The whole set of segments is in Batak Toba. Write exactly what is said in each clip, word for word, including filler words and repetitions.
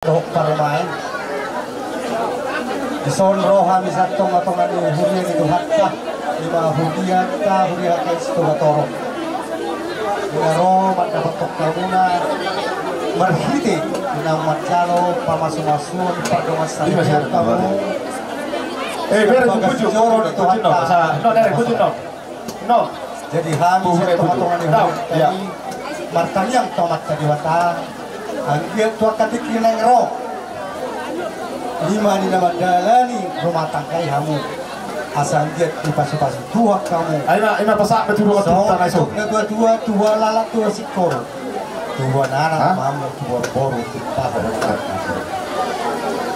Dohot parumaen. Dison ro hami sian tongatonga ni huria ni Tuhanta, ima hurianta, huria Hataeis Togatorop. Ia ro mandapothon hamuna marhite di na manjalo pamasumasuon, pardongansaripeon hamu. Eh, bere, bagas joro ni Tuhanta. No, bere, no. No. Jadi hami sian tongatonga ni huria i martangiang tu Amanta Debata, anggiat tu angka tingki naeng ro, ima ni na mandalani rumah tangga i hamu, asa anggiat dipasupasu Tuhan hamu. Ai ma, ima pasahat ma tu rumah tangga i. Songon natuatua, tu halak, tu singkoru, tu anak, tu boruboru, tu pahompu.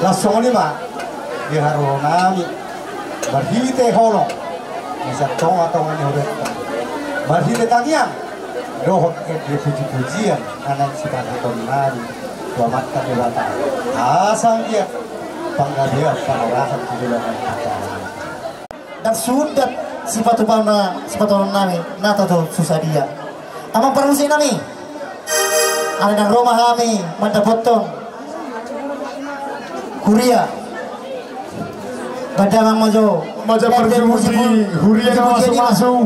Laos songon i ma di haroronami. Marhite holong ni sian tongatonga ni hurianta, marhite tangiang dohot ende pujipujian na naeng sipasahatonnami tu Amanta Debata, asa anggiat panggabean, parhorasan tu joloan ni hita. Ndang suda sipatupaonna, sipatupaonnami na tato susadia. Amang parmusiknami, alai ndang ro ma hami mandapothon huria. Baen damang ma jo. Maja parjumpa di huria na mamasu-masu.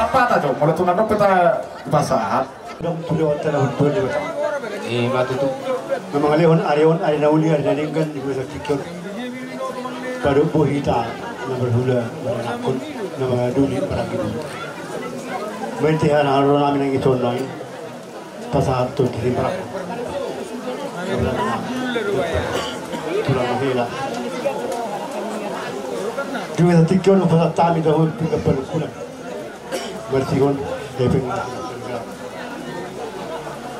Apa ta jo? Molo tu na dope ta pasahat. Dong tu lewat tanah hutu lewat. Eh, ma tutu. Na mangalehon ari on, ari na uli, ari na denggan di masa tikon. Padok bohita na marhula maranakkon, na mangaduli maranggi. Main tiha na haroronami nang ison nai. Pasahat tu diri maranggi. Tulang hela. Di masa tikon pasahat hami dahulu tiga puluh bulan. Marsigon, hepeng.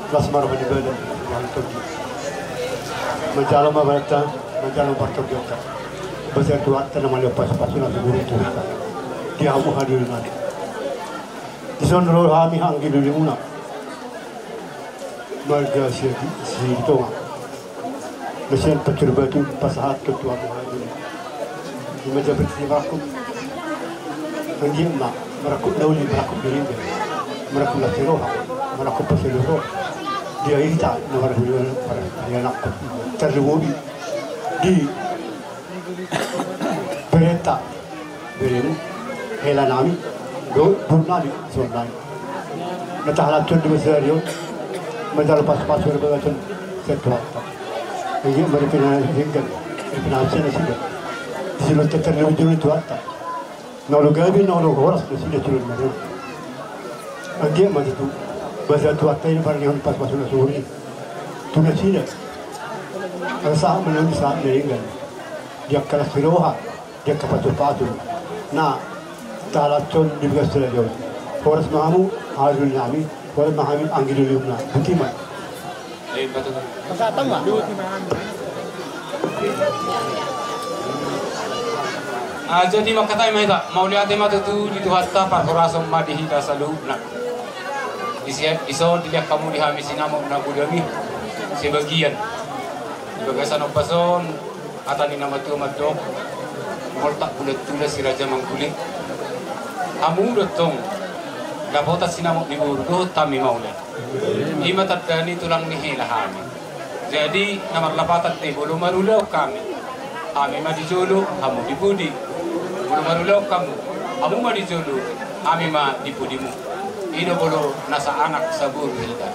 Las marhani badan, marhani tondi. Manjalo ma balanta, manjalo ma partondion. Basa Tuhanta na mangalean pasu-pasuna tu boru tu hita. Di hamu hadirina. Dison ro hami anggi dolimuna. Marga Siagitonga. Na sian Pancur Batu pasahathon tu hamu hadirina. Ima jabat ni marangkup. Anggiat ma marangkup na uli, marangkup na denggan, marangkup las ni roha, marangkup pasu-pasu ni roha. Dia hita na marangkup, marangkup, marangkup. Tarlumobi di berenta, beremu, hela nami, do, dur nami, son nami. Na tahalashon di basa ni ari on, manjalo pasu-pasu na bagasan sian Tuhanta. Anggiat ma di pinahan denggan, di pinahan sian nasida. Di silon teter na manjalo Tuhanta. Na olo gabe, na olo horas nasida tu lombu on. Anggiat ma tutu basa Tuhanta i na parange on pasu-pasu na sumur i tu nasida. Asa sahat ma na uli, sahat ma na denggan. Di angka las ni roha, di angka pasu-pasu na tahalashon di bagasan ari on. Horas ma hamu, haha doli nami, horas ma hami anggi dolimuna. Botima. Eh, betul. Ah, jadi mangkatai ma hita, mauliate ma tutu di Tuhanta, parhorasan ma di hita saluhutna. Di si-, dison dilehon hamu di hami sinamot na godang i sebagian. Di bagasan ombas on, hata ni na matua mandok, molo tak bulan tulan si raja mangguling. Hamu do tong dapotan sinamot ni boru dohot hami mauliate. Ima tanda ni tulang ni hela hami. Jadi na marlapatan do i, molo marulaon hami, hami ma di jolo, hamu di pudi. Molo marulaon hamu, hamu ma di jolo, hami ma di pudimu. I do molo nasa anak saboru hita.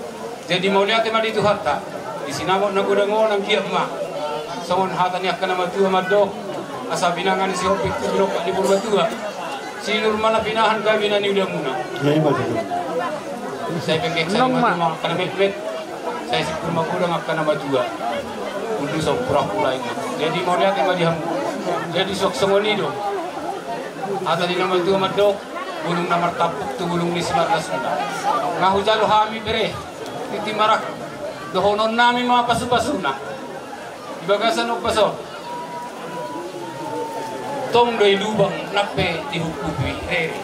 Jadi mauliate ma di Tuhanta, di sinamot na godang on anggiat ma songon hata ni angka na matua mandok, asa binanga ni Sihombing tu binongkak ni Purbatua. Sinur ma na pinahan gabe na niulamuna. Ia, ima tutu. Sai penggek sai na matua ma angka na metmet. Sai simpul ma godang angka na matua. Ulu so pura-pura ingot. Jadi mauliate ma di hamu. Jadi suang songon i do hata ni na matua mandok, bulung na martampuk tu bulung ni simarlasuna. Nga hujalo hami bere, titi marangkup. Dohonon nami ma pasu-pasuna. Di bagasan ombas on. Tong do i lubang nang pe dihuphupi rere.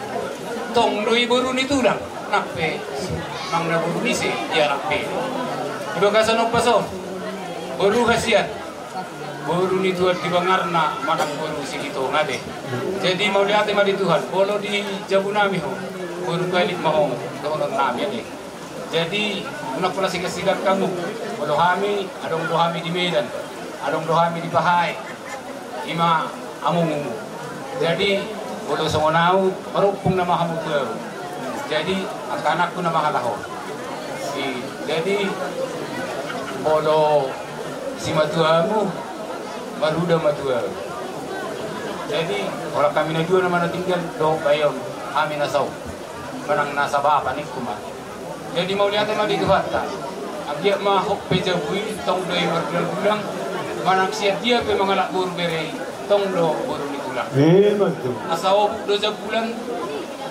Tong do i boru ni tulang nang pe manang na boru ni ise dialap pe. Di bagasan ombas on. Boru hasian. Boru ni tuan di bangarna manang boru Sigitonga be. Jadi mauliate ma di Tuhan. Molo di jabu nami ho, boru Galik ma ho dohonon nami ate. Jadi, unang pola sigan-sigan hamu. Molo hami, adong do hami di Medan, adong do hami di Pahae. Ima amongmu. Jadi, molo songon au, marompung nama hamu tu au. Jadi, angka anakku nama halaho. I, jadi, molo simatuamu, maruda ma tu au. Jadi, holan hami na dua nama na tinggal, dohot bayo hami na saut. Manang na sabapa ningku ma. Jadi mauliate ma di Tuhanta. Anggiat ma hot pe jabu i, tong do i margulang-gulang. Manang sian dia pe mangalap boru bere i, tong do boru ni tulang. Ima tutu. Asa obuk do jambulan,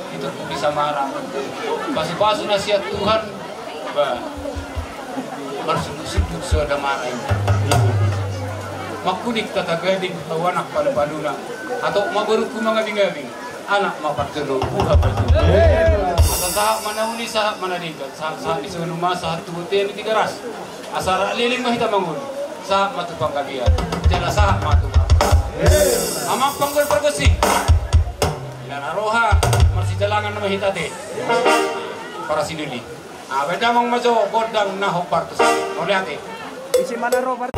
diturpuki samara. Pasu-pasu na sian Tuhan, ba, marsundut-sundut so damara i. Ima tutu. Mangkuling tata gading, hau anak palu-paluna. Hatop ma borungku mangabing-abing. Anak ma parjolo buha parjolo. Asa sahat ma na uli, sahat ma na denggan, sahat-sahat ni solu ma, sahat tu bontean ni Tigaras. Asa rap leleng ma hita mangolu, sahat ma tu panggabean, jala sahat ma tu parhorasan. Amang panggol pargonsi. Ina na roha, marsijalangan nama hita ate. Parasiduli. Ah, baen damang ma jo gondang na hombar tu sahit. Mauliate. Isi ma na ro bar-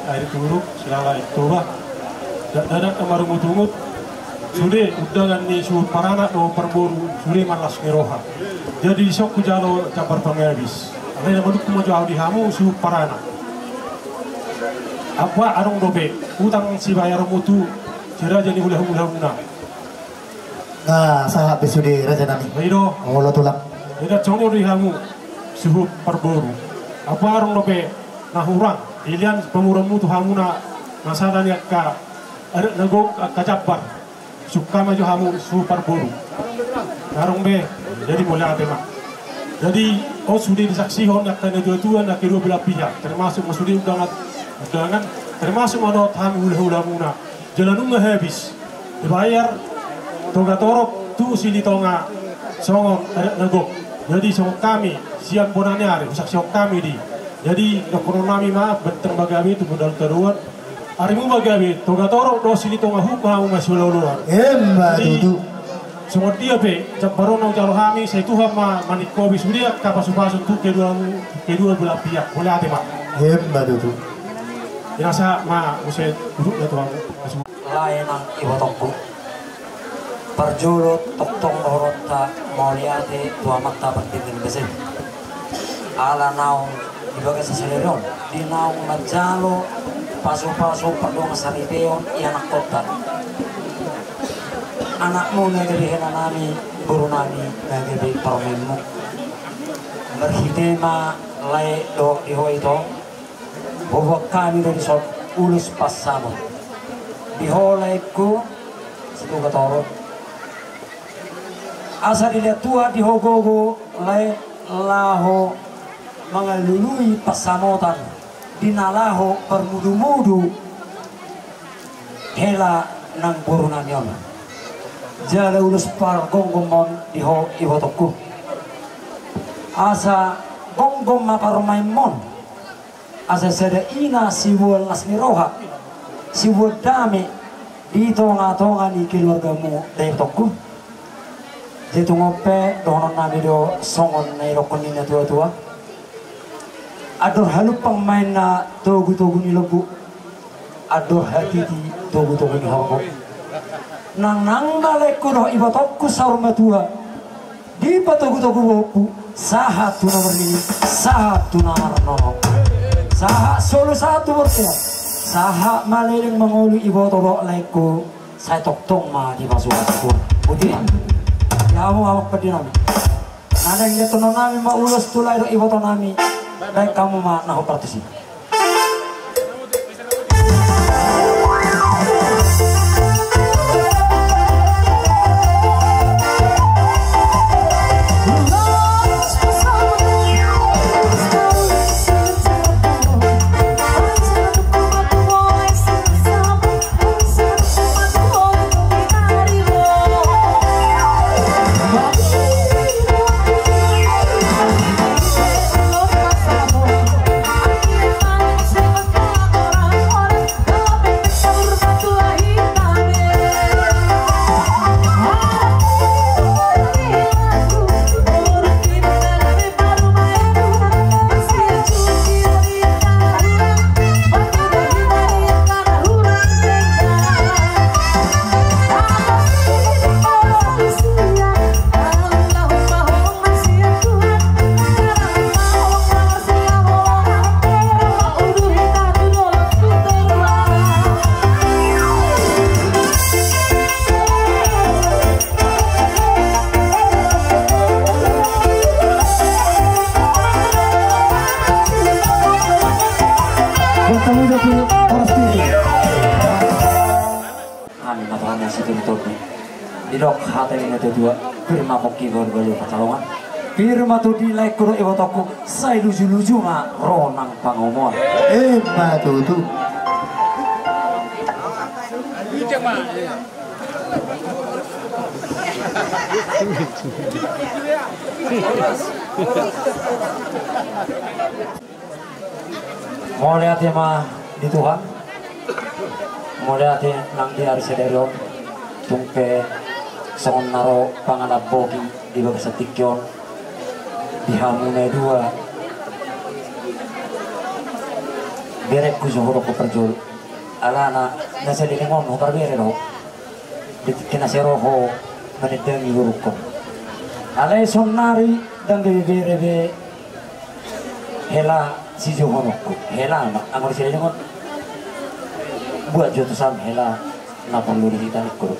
Air Turuk, silala air Toba. Dakdanak na marungutungut, sude undangan ni suhut paranak dohot parboru, sude marlas ni roha. Jadi dison hujalo jambar pangabis. Alai na manungkun ma jo ahu di hamu suhut paranak. Apa adong dope utang sibayaranmu tu si raja ni hulahulahuna? Na sahat be sude, raja nami. Ido. Olo, tulang. Jadi songon i do di hamu suhut parboru. Apa adong dope na hurang dilean pamoruonmu tu hamuna, na sada ni angka adat na gok, angka jambar? Sungkun ma jo hamu suhut parboru. Adong be. Jadi mauliate ma. Jadi on sude disaksihon angka natuatua na kedua belah pihak, termasuk ma sude undangan, undangan, termasuk ma dohot hami hulahulamuna. Jala nunga habis dibayar toga torop tu Silitonga songon adat na gok. Jadi songon hami sian bona ni ari, husaksihon hami di. Jadi dohonon nami ma, benteng ma gabe tu modal taruan, arimu ma gabe, toga torop dohot Silitonga, huhut ma hamu masiolooloan. Emma tutu. Songon dia pe jambar on na hujalo hami, sai Tuhan ma maningkopi sude angka pasupasu tu kedua, kedua belah pihak. Mauliate ma. Emma tutu. Ia sahat ma muse duduk na tuan. Lae nang ibotongku, parjolo tongtong dohononta mauliate tu Amanta Partingkian Basa i. Ala naung di bagasan sadari on, di naung manjalo pasupasu pardongansaripeon ianakhonta, anakmu na gabe hela nami, boru nami na gabe parumaenmu. Marhite ma lae dohot di ho ito, huboan hami do dison ulos pansamot di ho laengku Sitoga Torop. Asa dilean Tuhan di ho gogo lae laho mangalului pansamotan di na laho parmudumudu hela nang boru nami on. Jala ulos pargomgom on di ho ibotongku, asa gomgom ma parumaenmon. Asa sada ina siboan las ni roha, siboan dame di tongatonga ni keluargamu da ibotongku. Jadi tung on pe dohonon nami do songon na nidokkon ni natuatua: Andor halumpang ma inna togutogu ni lombu, andor hatiti togutogu ni horbo. Nangnang ma laengku dohot ibotongku saur matua dipatogutogu bohoonmu, sahat tu na marnini, sahat tu na marnono, sahat solu sahat tu bontean, sahat ma leleng mangolu iboto dohot laengku, sai tongtong ma dipasupasu. Boti ma. Di hamu amang pande nami. Na naeng didohonon nami ma ulos tu lae dohot iboto nami. Baen hamu ma na hombar tusi. Hami ma tuhan na situtu-tutu. Didok hata ni natuatua: Pir ma pongki, gaol-gaol pansalongan. Pir ma tondi laengku dohot ibotongku, sai luju-luju ma ro nang pangomoan. Emma tutu. Mauliate ma di Tuhan. Mauliate nang di ari sadari on, tung pe songon na ro pangalamboki di bagasan tingki on di hamu na dua. Berengku jo ho dokkon parjolo. Alana na saleleng on ho parbere do. Di tingki na sai ro ho manendangi borungkon. Alai saonnari ndang gabe bere be hela sijohononku. Hela ma anggo di saleleng on. Buat jo tusan hela na porlu di hita ningku do.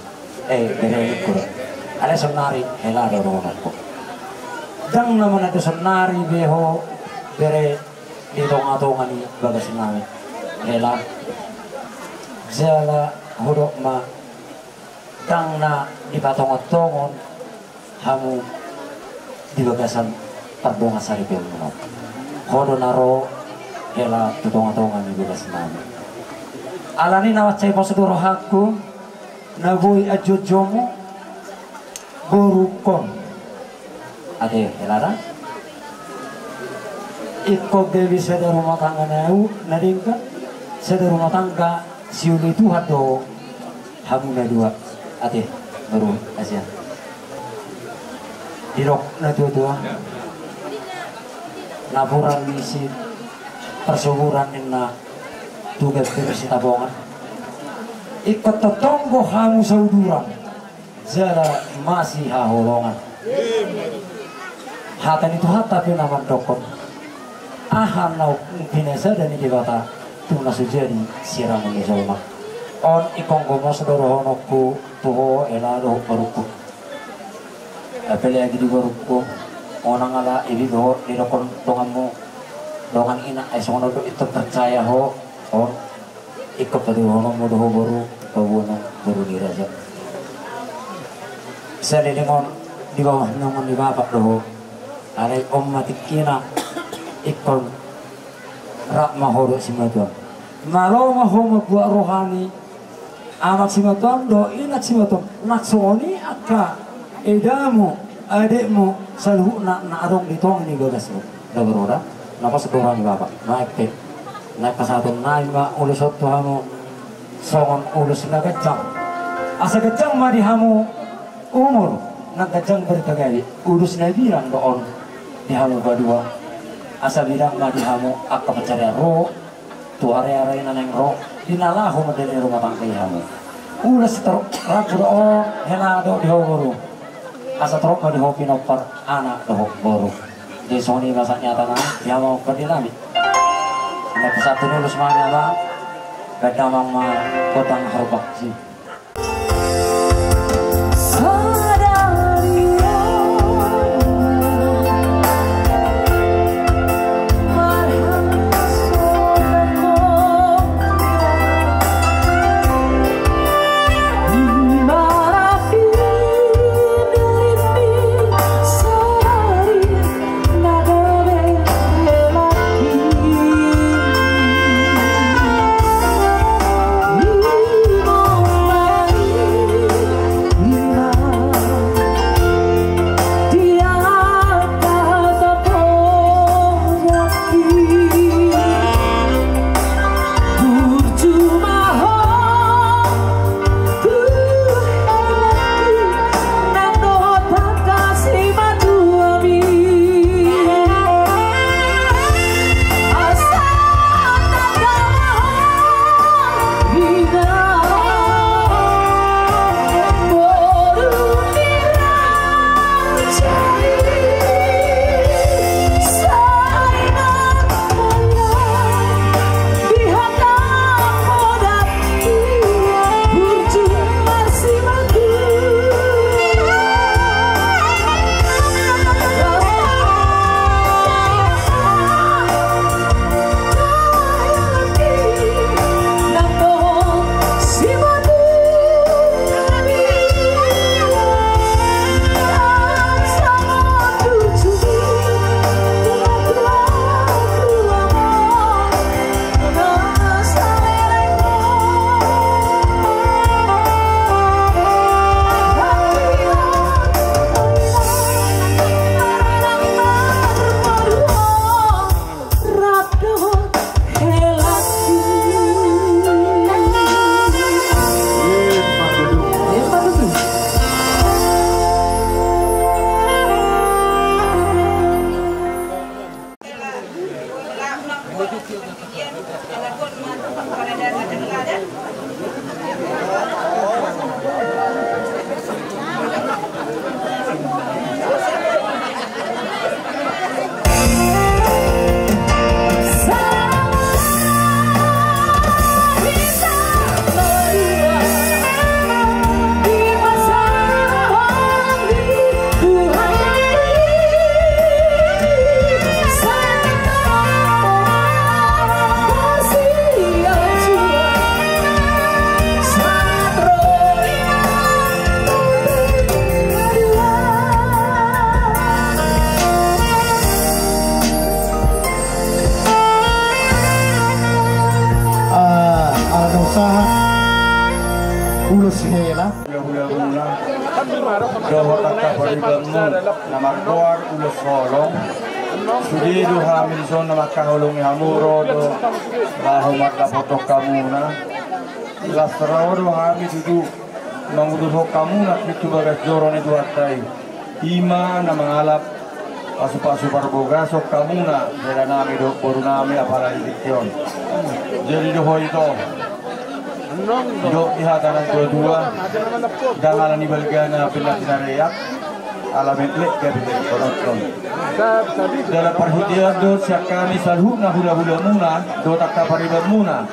Eh, bere ningku do. Alai saonnari hela do dohononku. Ndang na mananda saonnari be ho bere di tongatonga ni bagasnami. Hela. Jala hudok ma ndang na dipatongontongon hamu di bagasan pardongansaripeonmuna. Ho do na ro hela tu tongatonga ni bagasnami. Alani na mansai pos do rohangku na boi anjonjonmu borungkon. Ate hela da. Ingkon gabe sada rumah tangga na u na denggan, sada rumah tangga siuli Tuhan do hamu na dua. Ate boru Asia. Didok na tuatua, napuran ni si parsoburan ninna tu gambir Sitabongan. Ingkon tongtong do hamu sauduran jala masihaholongan. Hata ni Tuhanta pe na mandokkon, aha na pinasada ni Debata tung na so jadi sirangon ni jolma. On ingkon gomos do dohononku tu ho hela dohot borungku. Apalagi di borungku, unang ala ibi dohot didokkon donganmu, dongan ina, ai songon on do intong percaya ho. On ingkon patuduhononmu do ho boru, paboanon boru ni raja. Saleleng on di bawah naungan ni bapak do ho. Alai on ma tingkina, ingkon rap ma ho dohot simatuam. Malo ma ho mambuat roha ni amak simatuam dohot inak simatuam. Nang songon i angka edamu, adekmu, saluhutna na adong di tonga ni bagasmu. Da boru da, na pos do roha ni bapak. Naeng pe, naeng pasahatonnami ma ulos on tu hamu songon ulos na ganjang. Asa ganjang ma di hamu umur, nang ganjang berita gabe. Ulos na bilang do on di hamu padua. Asa bilang ma di hamu angka pansarian ro, tu areare na naeng ro, di na laho mandalani rumah tangga i hamu. Ulos torop rambu do on hela dohot di ho boru. Asa torop ma di ho pinompar anak dohot boru. Jadi songon i ma sahat ni hata nami di hamu pardenggan nami. Nda pasahat tu ulos ma ni hata. Baen damang ma gondang harumpang si. Ah, ala na sahat ulos hela. Hula-hulamuna dohot angka paribanmu na margoar ulos holong. Sude do hami dison na mangkaholongi hamu ro do laho mandapothon hamuna. Las ro do hami tutu mangudurhon hamuna pintu bagas joro ni Tuhanta i. I ma na mangalap pasu-pasu parbogason hamuna, hela nami dohot boru nami, apala di tingki on. Jadi do ho ito, didok di hata na tua-tua, ndang ala ni balgana pinda-pinda reak, ala meklek gabe jadi penonton. Jala parhitean do sian hami saluhutna hula-hulamuna dohot angka paribanmuna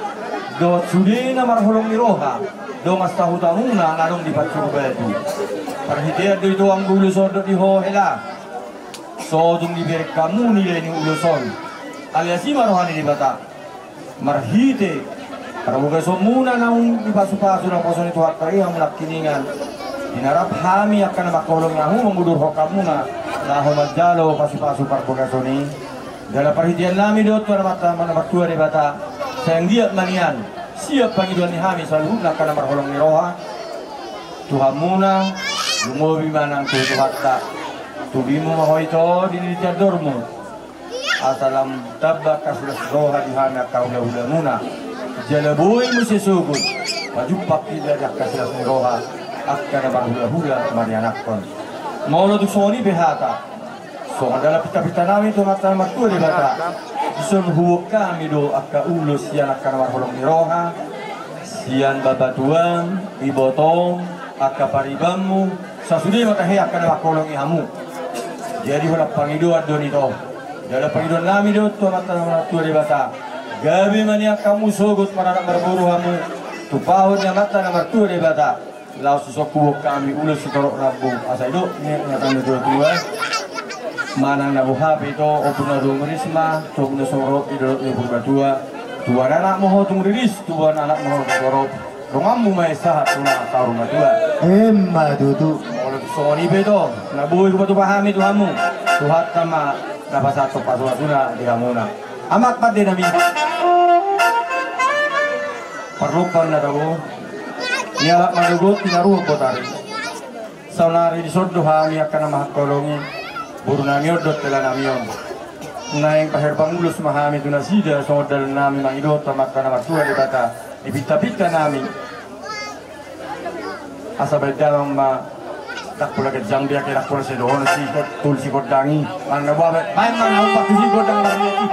dohot sude na marholong ni roha dongan sahutamuna na adong di Pansur Batu. Parhitean do ito anggo ulos on dohot di ho hela. So tung dibereng hamu nilai ni ulos on. Alias i ma roha ni Debata. Marhite parbogasonmuna naung dipasu-pasu naposo ni Tuhanta i hamu nangkiningan, dinarap hami angka na mangkaholongi hamu mangudurhon hamuna laho manjalo pasu-pasu parbogason i. Jala parhitean nami dohot tu Amanta na martua Debata, sai anggiat ma nian sian pangidoan ni hami saluhutna angka na marholong ni roha tu hamuna, lumobi ma nang tu Tuhanta. Tubimu ma ho ito di niliti andormu, asa lam tamba angka silas ni roha di hami angka hula-hulamuna. Jala boi muse sogot pajumpang hita di angka silas ni roha angka na marhula-hula marianakhon. Molo tung songon i pe hata, songon dalan pinta-pinta nami tu Amanta na martua Debata, dison huboan hami do angka ulos sian angka na marholong ni roha, sian bapatuam, ibotom, angka paribanmu, sasude ma tahe angka na mangkaholongi hamu. Jadi holan pangidoan do on ito. Jala pangidoan nami do tu Amanta na martua Debata, gabe ma nian hamu sogot maranak marboru hamu, tumpahon ni Amanta na martua Debata. Laos dison huboan hami ulos sitorop rambu, asa didok ni hata ni na tua-tua, manang na boha pe ito, ombun na ro riris ma, tu ombun na so ro i dolok ni Purbatua. Tubuan anak ma ho tung riris, tubuan anak ma ho tung torop. Donganmu ma i sahat tu na saur matua. Emma tutu. Molo tung songon i pe ito, na boi hupatupa hami tu hamu, Tuhanta ma na pasahathon pasu-pasuna di hamuna. Amang pande nami, parlompan na tabo, nialap manogot tinaruhon botari. Saonari dison do hami angka na mangkaholongi boru nami on dohot hela nami on. Naeng paherbang ulos ma hami tu nasida songon dalan nami mangido tu Amanta na martua Debata di pinta-pinta nami. Asa baen damang ma, ndang pola ganjang be ate, ndang pola sai dohonon si tulsi gondang i. Manang na boha be, baen ma na umpat tu si gondang marniat i.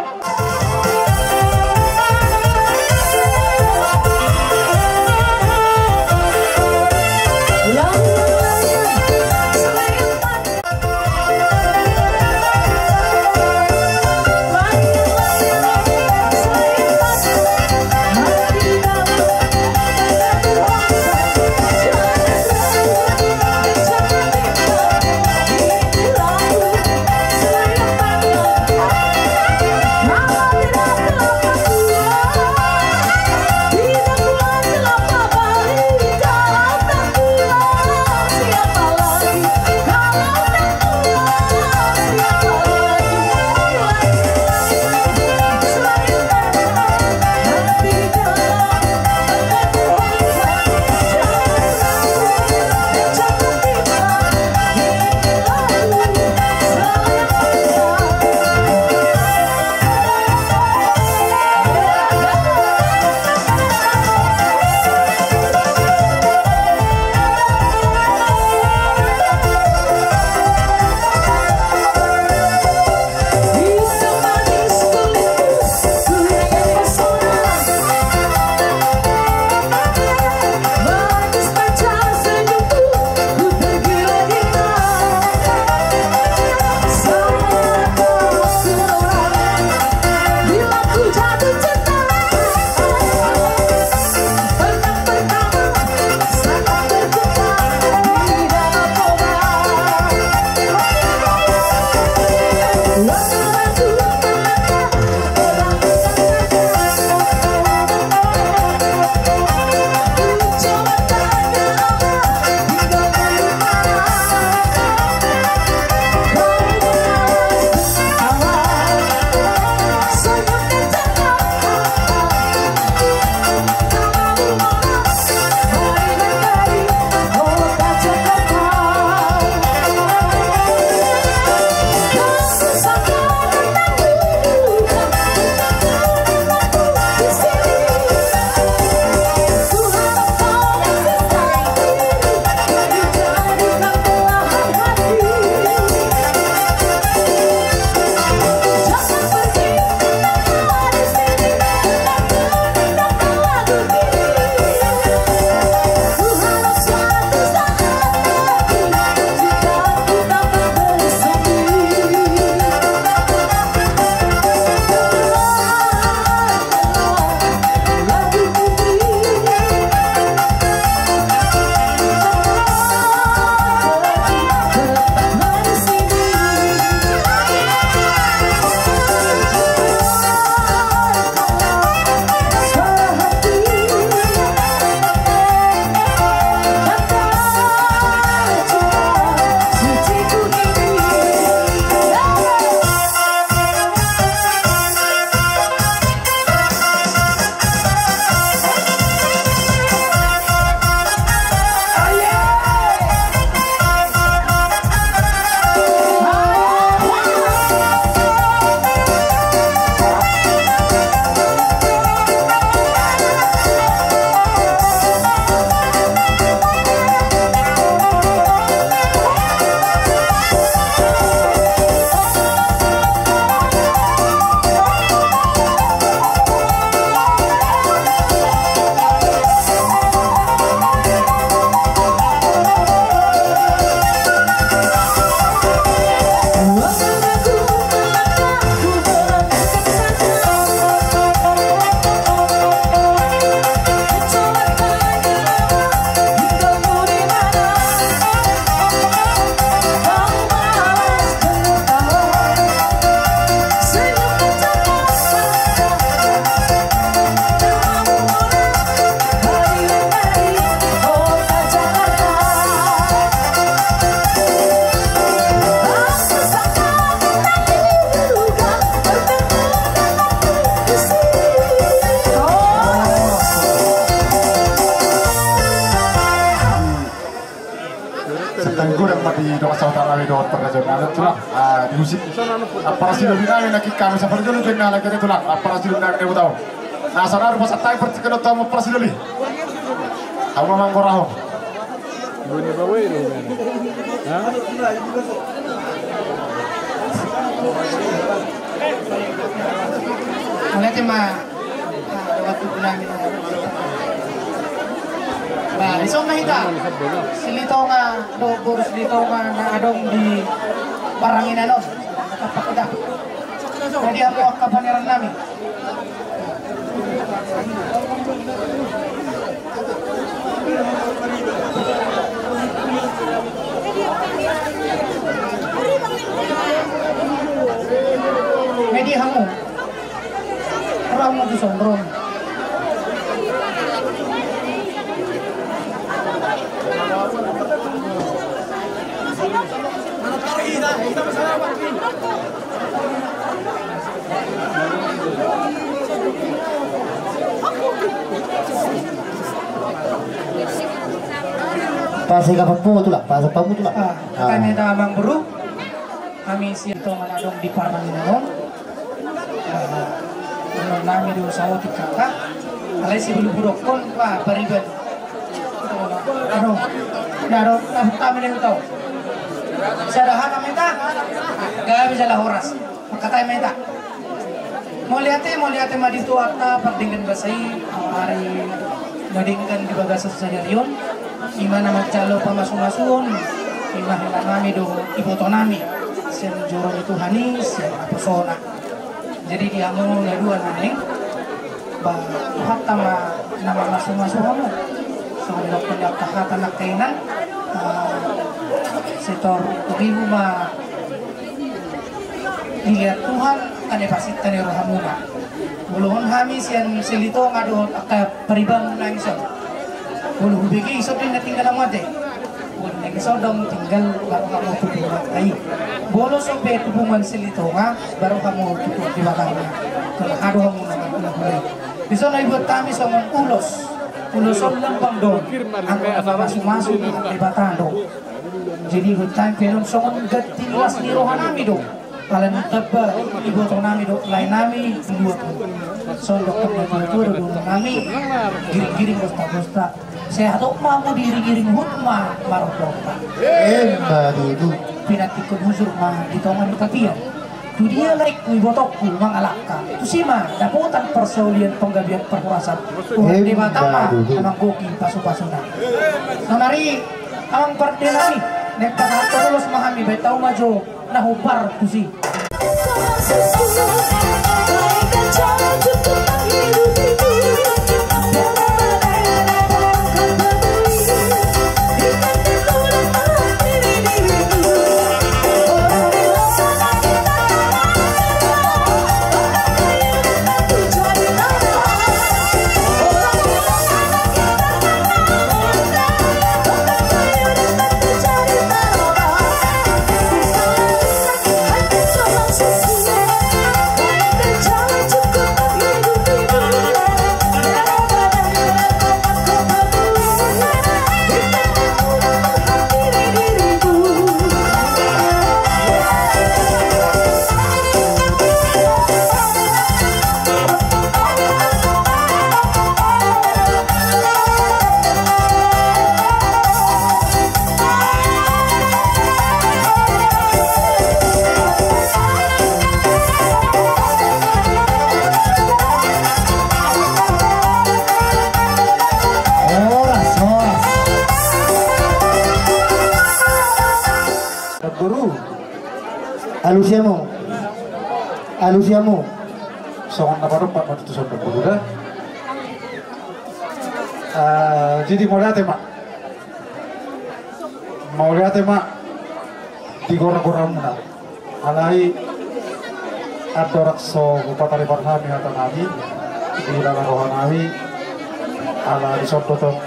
Di dongan sahuta nami dohot parajolo nami, tulang, ah, di husip. Ampara sidoli nami nangkin hami saparjolo, tulang, ampara sidoli nami na hutau. Na saudara pasahat hami partingkian dohot hamu ampara sidoli. Hamu ma manggorahon. Mauliate ma. Ba, dison ma hita. Silitonga dohot boru Silitonga na adong di parranginan on. Apa kita? Jadi, hamu angka paneran nami. Media hamu. Ro hamu tu son, ro. Pas ika papu tu lah, pas papu tu lah. Ah, ah. Kami ta amang boru. Hami sian tonga na adong di parranginan on. Ba, nami do saotik kata. Alai sebelum hudokkon, ba, pariban. Adong, adong, adong, adong, kami na hutau. Sada hata ma hita. Gabe jala horas. Mangkatai ma hita. Mauliate, mauliate ma di Tuhanta pardenggan basa i, ari na denggan di bagasan sadari on, ima na manjalo pamasumasuon, ima hela nami do iboto nami, sian joro ni Tuhan i, sian naposona. Jadi di hamu na dua nami, ba, Tuhanta ma na mamasumasu hamu. Songon didokkon ni angka hata nangkiningan, ah, setor ribu ma Dilehon Tuhan, tane pasinta ni rohamuna. Bolohon hami sian Silitonga dohot angka paribanmuna i son. Molo hubege i son do na tinggal hamu ate. Molo nang i son do tinggal baru hamu tu punguanta i. Molo so be tu punguan Silitonga, baru hamu tu Tuhan Debatana. Tong aha do hamu na marhulahula i. Dison na dibuat hami songon ulos. Ulos on lambang do. Anggo na mamasumasu Tuhan Debata do. Jadi, huhut hami pe on songon ganti las ni roha nami do. Ala ni tamba iboto nami do, lae nami, dua tu. Songon dohot na tuatua do dohonon nami, giringgiring bostabosta. Sehat ma hamu diiringiring huhut ma marompa. Emma tutu. Pinantikhon hujur ma di tonga ni tapian. Tu dia laengku ibotongku mangalangka, tusi ma dapotan parsaulian panggabean parhorasan. Tuhan Debata ma na manggohi pasupasuna. Sonari amang pande nami, naeng pasahathon ulos ma hami, baen hau ma jo na hombar tusi. Horas, horas. Boru. Alusi hamu. Alusi hamu. Songon na padompak ma tutu songon boru da. Ah, jadi mauliate ma. Mauliate ma di goragora muna. Alai andorang so hupataribar hami hata nami, di lala roha nami, ala dison do tong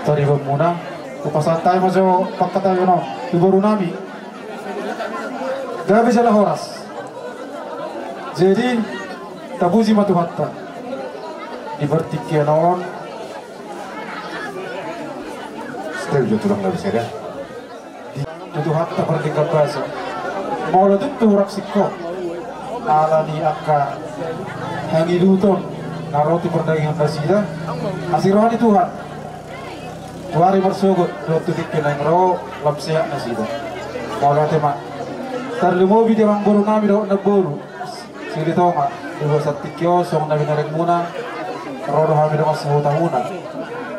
taribar muna, hupasahat hami ma jo panghataion on tu boru nami. Gabe jala horas. Jadi, tapuji ma Tuhanta. Di partingkian on. Setel jo tulang gabe sada. Tuhanta pardenggan basa. Molo tung pe hurang singkop ala ni angka hangiluton na ro tu pardagingon nasida, asi roha ni Tuhan tu ari marsogot dohot tu tingki naeng ro lam sehat nasida. Mauliate ma. Tarlumobi di amangboru nami dohot namboru Silitonga, di bagasan tingki on songon na binereng muna, ro do hami dongan sahutamuna,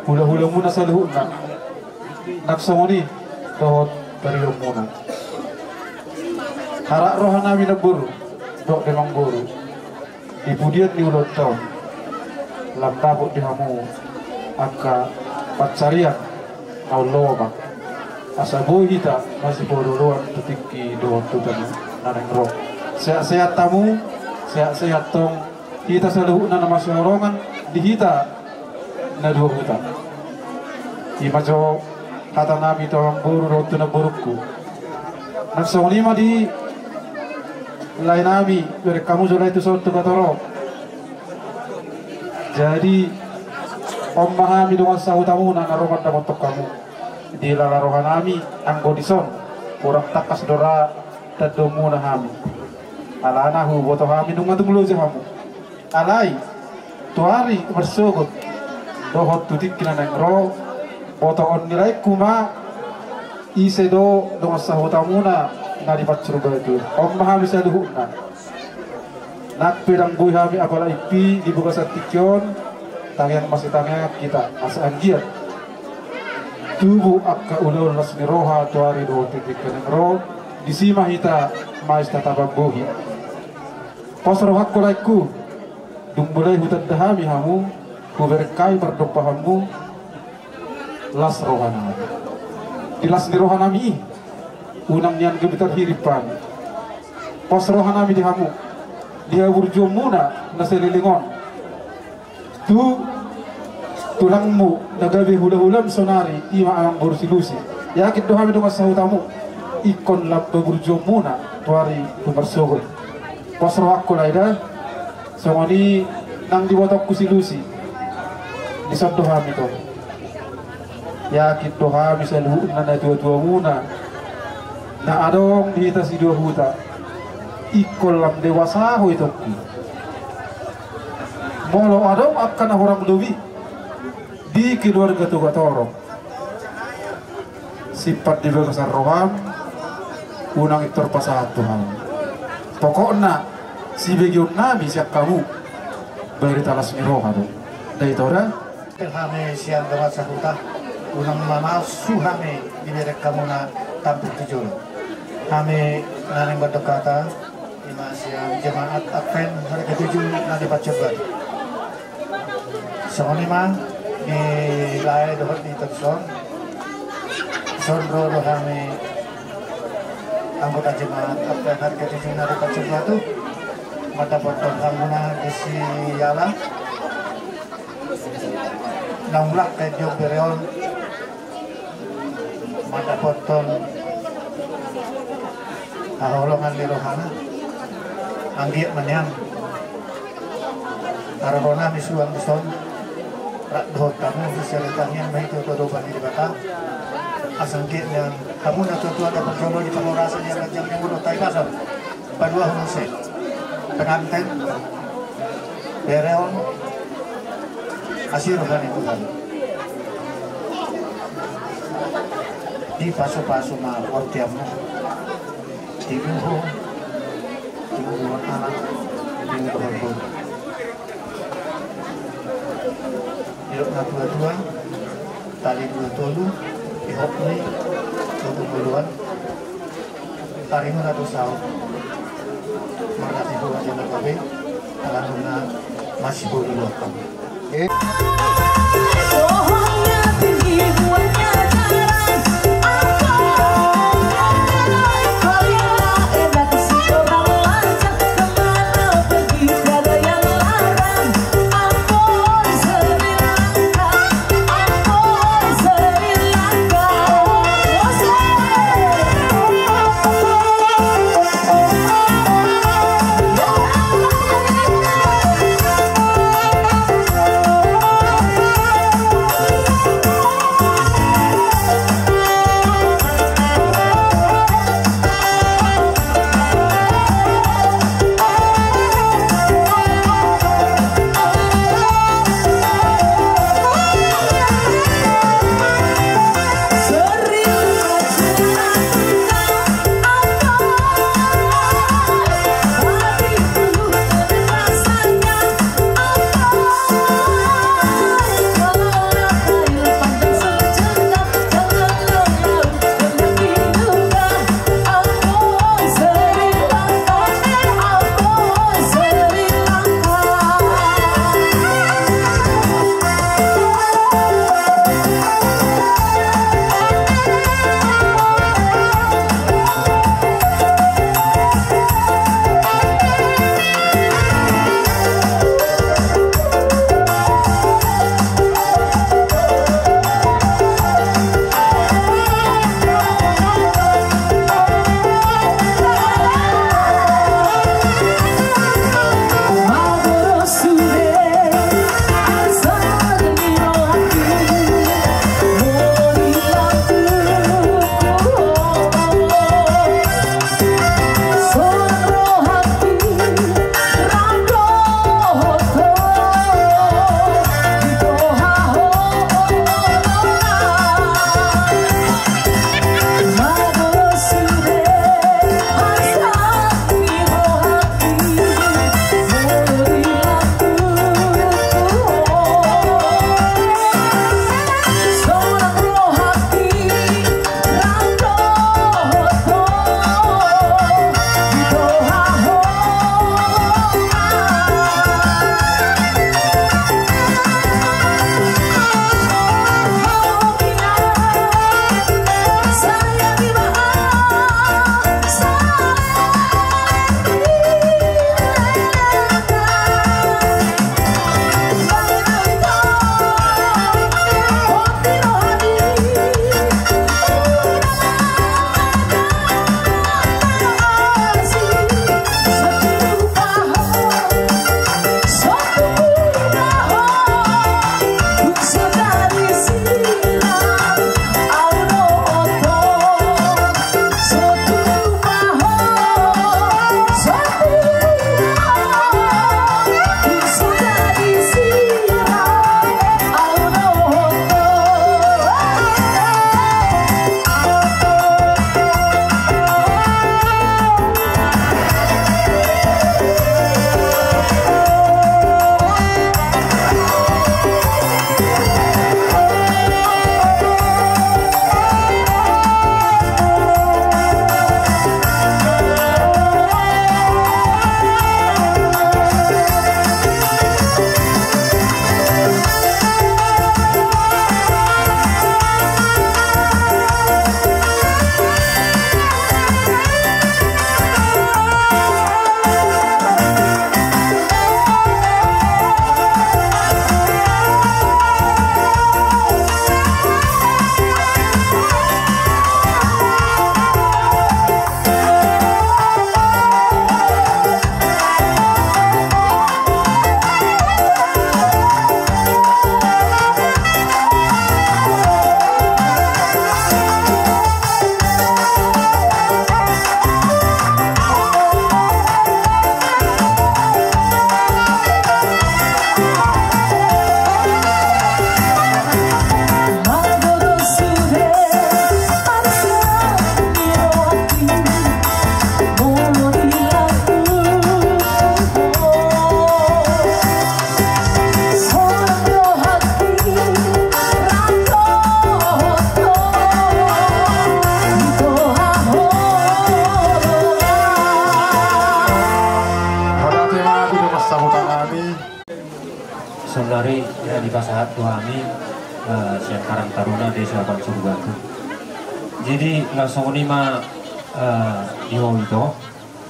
hulahulamuna saluhutna. Nang songon i dohot paribanmuna. Harap roha nami namboru dohot damang boru, di pudian ni ulaonta on lam dapot di hamu angka pansarian na umlomo, asa boi hita masipaolooloan tu tingki dohot tu tangiang na naeng ro. Sehat-sehat hamu, sehat-sehat tong hita saluhutna na masihaholongan di hita na dua huta. I ma jo hata nami tu amangboru dohot tu namborungku. Nang songon i ma di lae nami, bereng hamu jo lae tuson tu Batoro. Jadi on ma hami dongan sahutamuna na ro mandapothon hamu. Dilala roha nami anggo dison hurang tangkas do ra tandaonmuna hami. Alana huboto hami nunga tung loja hamu. Alai tu ari marsogot dohot tu tingki na naeng ro, botoon ni laengku ma ise do dongan sahutamuna na di Pansur Batu. On ma hami saluhutna. Nang pe ndang boi hami apala impi di bagasan tingki on, tangiang masitangiangan hita asa anggiat tubu angka ulaon las ni roha tu ari dohot tu tingki na naeng ro, disi ma hita maesa tatapan bohi. Pos rohangku laengku, dung mulai hutanda hami hamu, hubereng hami pardompahanmu, las roha nami. Di las ni roha nami i, unang nian gabe tarhirim hami. Pos roha nami di hamu, di haburjuonmuna na saleleng on. Tu tulangmu na gabe hulahulam saonari, i ma amangboru si Lusi. Yakin do hami dongan sahutamu, ingkon lam haburjuonmuna tu ari tu marsogot. Pos rohangku lae da, songon i nang di ibotongku si Lusi. Dison do hami tong. Yakin do hami saluhutna natuatuamuna na adong di hita sidua huta, ingkon lam dewasa ho itongki. Molo adong angka na hurang lobi di keluarga Togatorop, simpan di bagasan roham, unang pintor pasahat tu hami. Pokokna sibegeonnami sian hamu barita las ni roha do. Dai toda. Hami sian dongan sahuta, unang mamasu hami dibereng hamuna tampuk tu jolo. Hami na naeng mandok hata, i ma sian jemaat Advent Harga Tujuh na di Pansur Batu. Songon i ma di lae dohot di ita dison. Dison ro do hami anggota jemaat Advent Harga Tujuh na di Pansur Batu mandapothon hamuna disi ala. Naung rap pe di bere on mandapothon haholongan ni rohana. Anggiat ma nian haroro nami suang dison rap dohot hamu, dison tangiang ma hita tu adopan ni Debata. Asa anggiat nian hamu natuatua na parjolo di pangurasan ni angka jam ni mulu tai pasal. Paduahon muse penganten, bere on asi roha ni Tuhan. Dipasupasu ma portianmu. Timuhu, timuhu anak, timuhu boru. Didok natuatua, tali dua tolu, ihop ni, tutu muluan. Taringot na tu saut. Marnasi hua jana gabe, talanuna masih bolu lokam. Dipasahat tu hami, eh, sian Karang Taruna Desa Pansur Batu. Jadi, laos songon i ma, eh, di ho ito,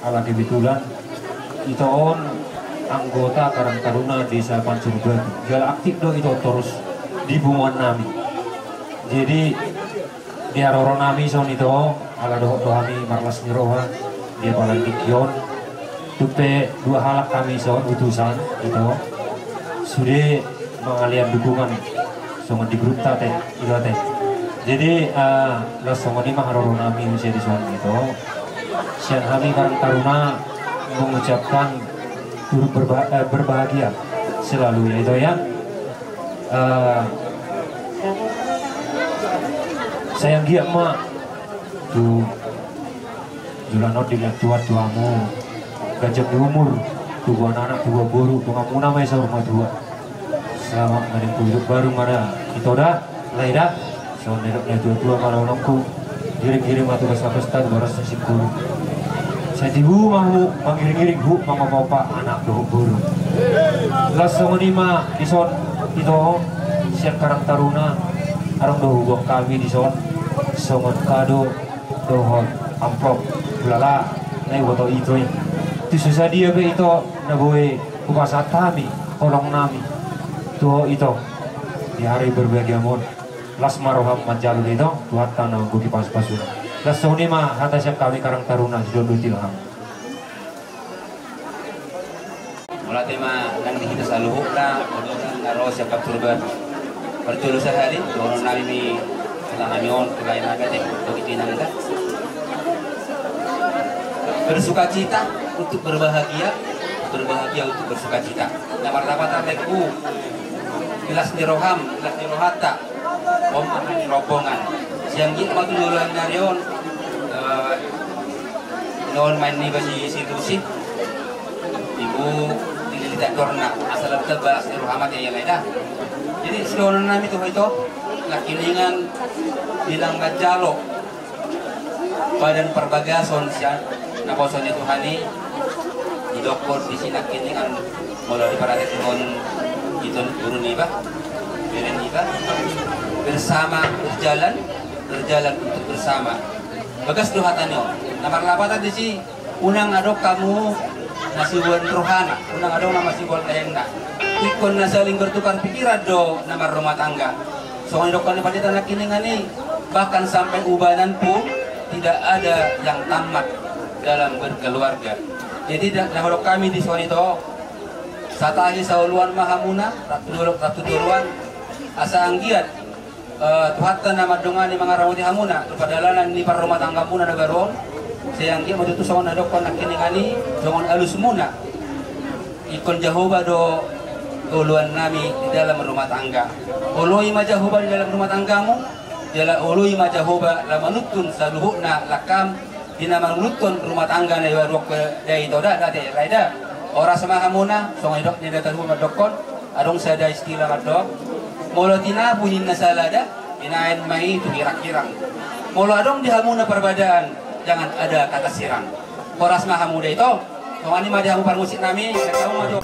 ala kebetulan ito on anggota Karang Taruna Desa Pansur Batu. Jala aktif do ito torus di punguan nami. Jadi, di haroro nami songon ito, ala dohot do hami marlas ni roha di apalan tingki on. Tung pe dua halak hami songon utusan ito, sude mangalean dukungan songon di grupta te, ito te. Jadi, eh, laos songon i ma haroro nami muse dison ito. Sian hami Karang Taruna mengucapkan turut berba-, eh, berbahagia selalu ya ito ya. Eh, sai anggiat ma tu joloan on denggan Tuhan tu hamu, ganjang ni umur, tubuan anak, tubuan boru, donganmuna ma i saur matua. Selamat menempuh hidup baru ma da ito da, lae da. Songon na nidok ni natua-tua ma dohononku, giring-giring ma tu pesta-pesta, tu bagas ni singkoru. Sai tibu ma hamu mangiring-iring, huhut mangopa-opa anak dohot boru. Laos songon i ma dison ito, sian Karang Taruna, adong do huboan hami dison songon kado dohot amplop, hulala na huboto ito i. Tung so sadia pe ito na boi hupasahat hami holong nami tu ho ito di hari berbahagiamu on. Las ma roham manjalo di ito, Tuhanta na manggohi pasu-pasuna. Laos songon i ma hata sian hami Karang Taruna, sidondot ilham. Mauliate ma nang di hita saluhutna, na ro sian Pansur Batu. Parjolo sahali dohonon nami ma, ala nami on, tu lae nami ate, bagi pinangga. Bersukacita untuk berbahagia, berbahagia untuk bersukacita. Na marlapatan lae, di las ni roham, di las ni rohanta. Om, aha ni rombongan. Sai anggiat ma tu joloan ni ari on, eh, on main ni basi si Lusi. Ibu, di lilit dorna, asal tetap balas di roha mate ya lae da. Jadi, sidohonon nami tu ho ito, nangkiningan di na manjalo Badan Parbagason sian naposo ni Tuhan i, didokkon disi nangkiningan, molo diparange songon ito guru niba, bere niba, bersama berjalan, berjalan untuk bersama. Bagas do hata ni on. Na marlapatan disi, unang adong hamu na siboan rohana, unang adong na masiboan lehengna. Ingkon na saling bertukar pikiran do na marrumah tangga. Songon didokkon ni pandita nangkiningan i, bahkan sampai ubanan pun tidak ada yang tamat dalam berkeluarga. Jadi, da-, na hudok hami dison ito, satahi saoloan ma hamuna, rap tu dolok, rap tu toruan, asa anggiat, eh, Tuhanta na mandongani mangaramoti hamuna tu pardalanan ni parrumatanggaanmuna na baru on, sai anggiat ma tutu songon na didokkon nangkiningan i, songon alusmuna. Ingkon Jahowa do oloan nami di dalam rumah tangga. Oloi ma Jahowa di dalam rumah tanggamu, jala oloi ma Jahowa laho manuntun saluhutna langkam di na manuntun rumah tangga na dibahen ito da, da ate, lae da. Horas ma hamuna, songon nidok ni na tahu mandokkon, adong sada istilah mandok, molo tinapu ninna salada, binahen ma i tu hirang-hirang. Molo adong di hamuna parbadaan, jangan ada kata sirang. Horas ma hamu da ito. Songon i ma di hamu parmusik nami, sai tau ma jo.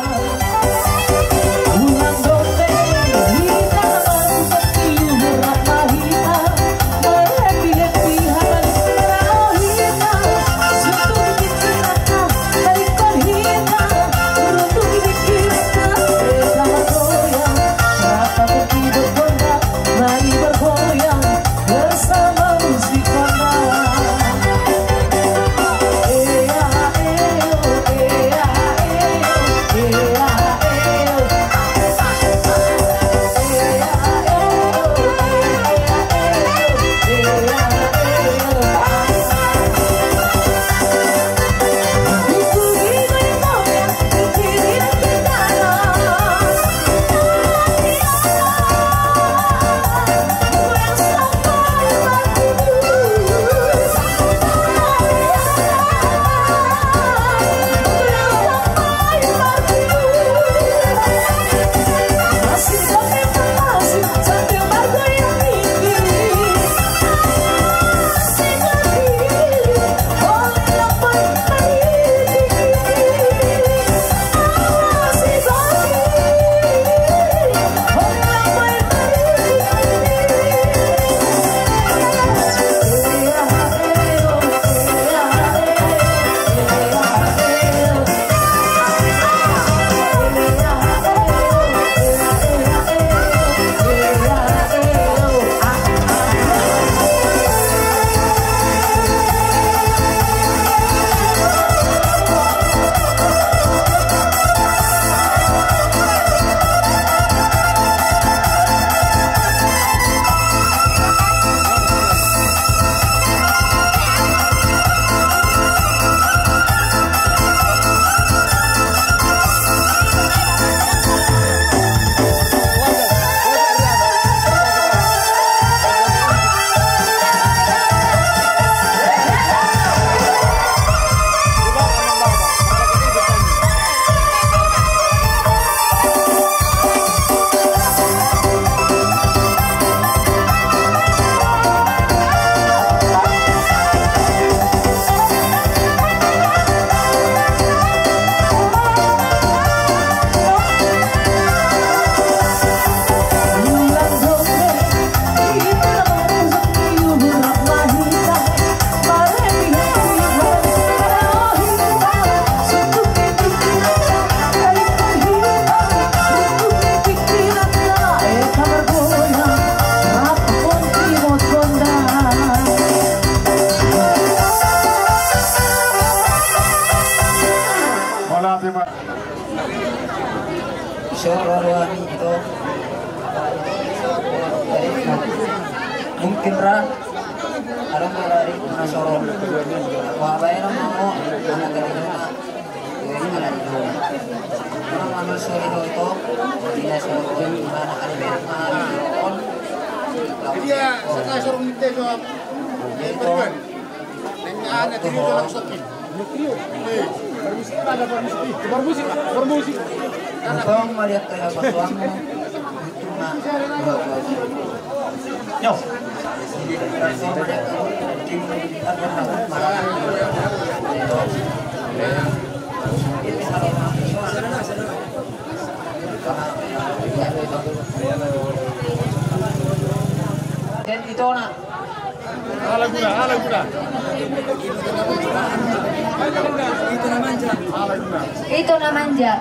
Mungkin ra, adong do lari na soron. Wah, bae na mau, anak gading na. Wah, ini lari do. Mana manusia itu, itu, tidak soron, mana kali berak, mana soron. Jadi ya, saya soron itu jawab. Jadi, itu. Neng ana tiri tolak sopi. Permisi, Pak, ada permisi. Permisi, Pak, permisi. Abang melihat kayak apa suami. Itu mah. Yo. Dan itu nak. Ala guna, ala guna. Itu namanya. Ala guna. Itu namanya.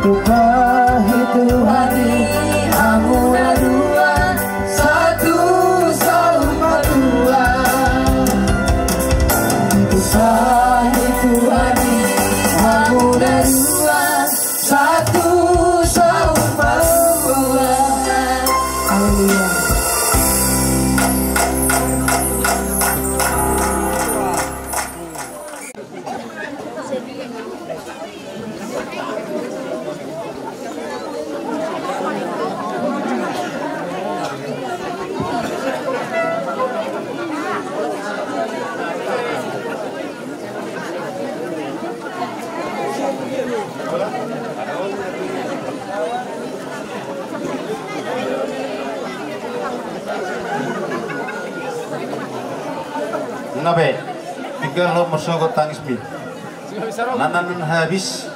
Tahi Tuhan i hamu na dua, satu saur matua. Tahi Tuhan i hamu na dua, satu saur matua. Haleluya. Na be, tinggal ho marsogot tangismi. Na, na, na habis.